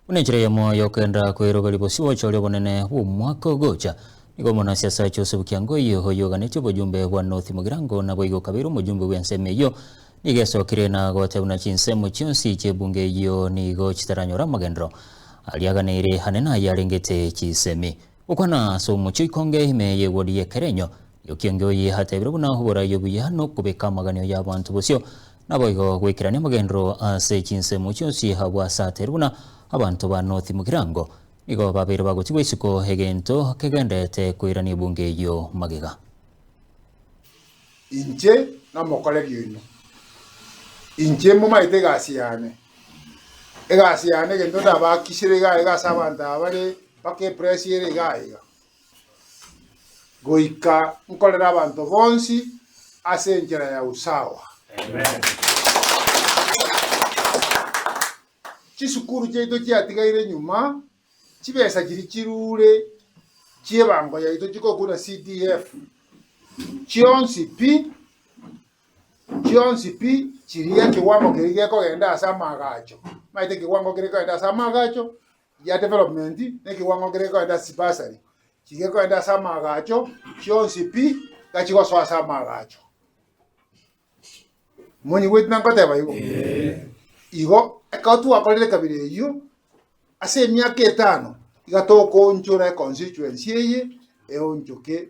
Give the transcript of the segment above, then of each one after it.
Buna enchera eyemo y'okogenda kweroberia bosio bw'obochori obonene bw'omwaka ogocha, nigo omonasiasa Joseph Kiangoi oyio oganetie obojumbe bwa North Mugirango naboigo okabeire omojumbe bw'ensemo eyio, nigo esokire na goteba buna chinsemo chionsi chi'ebunge eyio nigo chitaranyore amagenderero aria aganeire anene ayio arengete chisemi. Gokwana ase omochie oikonge ime y'ewodi y'ekerenyo, nigo Kiangoi atebire buna oborai obuya nokobeka amaganio y'abanto bosio Naboigo goikerania amagenderero ase chinsemo chionsi abwo ase ateru buna abanto ba North Mugirango nigo babeire bagotigwa isiko egento kegenderete koirania ebunge eyio magega. Inche nomokoreri oino, inche momaete egasi yane. Egasi yane egento ndabakisire iga iga ase abanto aba bare mpaka epress ere iga iga. Goika nkorere abanto bonsi ase enchera ya usawa. Chisukuru chiaito chiatigaire nyuma, chibesa chiria chirure chi'ebango yaito chikokuna CDF chionsi pi, chionsi pi chiria ekewango keria gekogenda ase amaagacho. Omanyete ekewango keria gekogenda ase amaagacho ya development na ekewango keria gekoenda ase chibursary, chiria gekoenda ase amaagacho chionsi pi, iga chigosoa ase amaagacho. Monyigweti na nkoteba igo? Igo ekero twakorire ekabira eyio, ase emiaka etano, iga tokoonchora econstituency eye eonchoke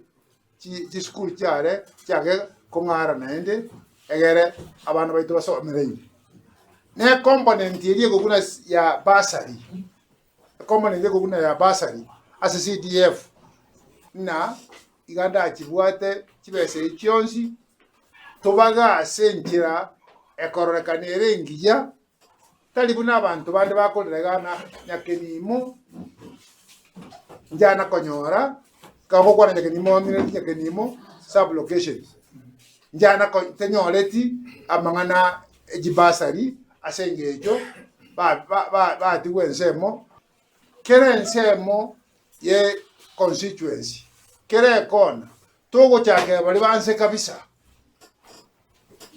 chi chisukuru chiare chiage kong'ara naende egere abana baito basomere ime. Na ecomponent eria ekobuna ya bursary, ecomponent ekobuna ya bursary ase CDF ng'a iga ndachibwate chibesa echi chionsi, tobage ase enchera ekororekana ere engiya, tari buna abanto bande bakorera iga ng'a nyakenimo njana konyora, ekero ngokwana nyakenimo ng'ina nyakenimo sub location, njana ko tanyoreti amang'ana e chibursary ase eng'encho ba- ba- ba- batigwe ensemo, kera ensemo ye constituency, kera ekona, togochakera baria ba nse kabisa,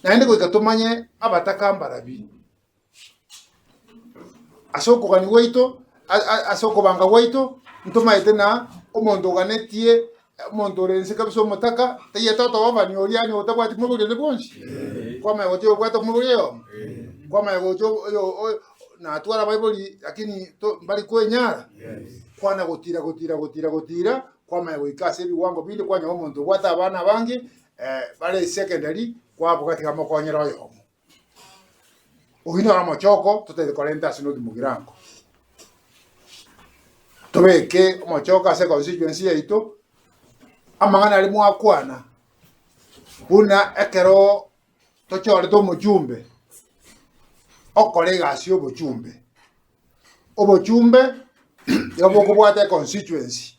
naende goika tomanye abataka mbarabi. Ase okogania gwaito, a- a- ase okobanga gwaito, ntomaete na omonto oganetie omonto ore inse kabisa omotaka, taiyo totoba ni oria onye otabwati mobori onde bwonsi, kwamanya gocha oyobwate omobori oyomo, kwamanya gocha oyo oyo natware abaibori lakini to mbari kwenyara, kwana gotira gotira gotira gotira, kwamanya goika ase ebiwango binde kwanyora omonto obwate abana abange bare secondary, kwaboka tiga mokonyere oyomo. Oyio noro omochoko totaete korenta ase North Mugirango. Tobeke omochoko ase econstituency yaito, amang'ana aria mwakwana, buna ekero tochorete omochumbe, okore egasi ya obochumbe. Obochumbe nigo bokobwata econstituency,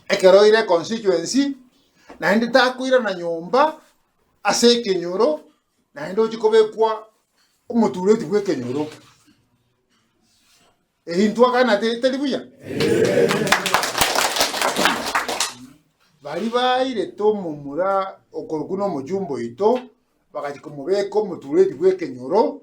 ekero oire econstituency, naende takoirana nyomba ase ekenyoro, naende ochie kobekwa omotureti bw'ekenyoro. Eyio ntwakanate etari buya? Baria bairete omomura okorokwa na omochumba oito, bagachia komobeka omotureti bw'ekenyoro.